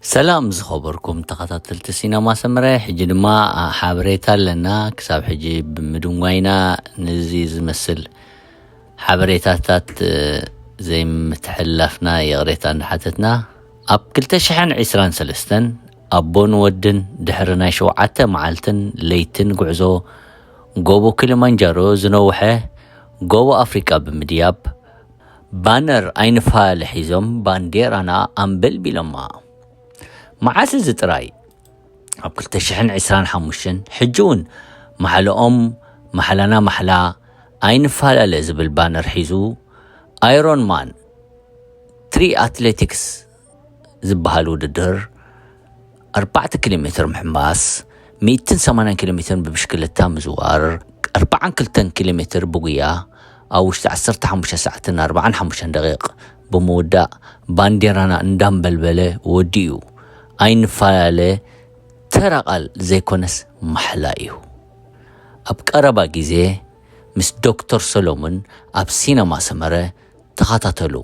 ሰላም ዝኸበርኩም ተኸታተልቲ ሲነማ ሰመረ፣ ሕጂ ድማ ሓበሬታ ኣለና። ክሳብ ሕጂ ብምድንጓይና ነዚ ዝመስል ሓበሬታታት ዘይምትሕልላፍና ይቕሬታ እንዳሓተትና፣ ኣብ ክልተ ሽሕን ዕስራን ሰለስተን ኣቦን ወድን ድሕሪ ናይ ሸውዓተ መዓልትን ለይትን ጉዕዞ ጎቦ ኪሊማንጃሮ ዝነውሐ ጎቦ ኣፍሪቃ ብምድያብ፣ ባነር ኣይንፋለ ሒዞም ባንዴራና ኣንበልቢሎማ። መዓስ እዚ ጥራይ? ኣብ ክልተ ሽሕን ዕስራን ሓሙሽተን ሕጂ እውን ማሕለኦም ማሕላና ማሕላ ኣይንፈላለ ዝብል ባነር ሒዙ ኣይሮን ማን ትሪ ኣትሌቲክስ ዝበሃል ውድድር ኣርባዕተ ኪሎ ሜትር ምሕንባስ፣ ሚእትን ሰማንያን ኪሎ ሜትር ብብሽክለታ ምዝዋር፣ ኣርባዓን ክልተን ኪሎ ሜትር ብጉያ ኣብ ውሽጢ ዓሰርተ ሓሙሽተ ሰዓትን ኣርባዓን ሓሙሽተን ደቂቕ ብምውዳእ ባንዴራና እንዳንበልበለ ወዲኡ። ኣይንፈላለ ተራ ቃል ዘይኮነስ ማሕላ እዩ። ኣብ ቀረባ ግዜ ምስ ዶክተር ሰሎሙን ኣብ ሲነማ ሰመረ ተኸታተሉ።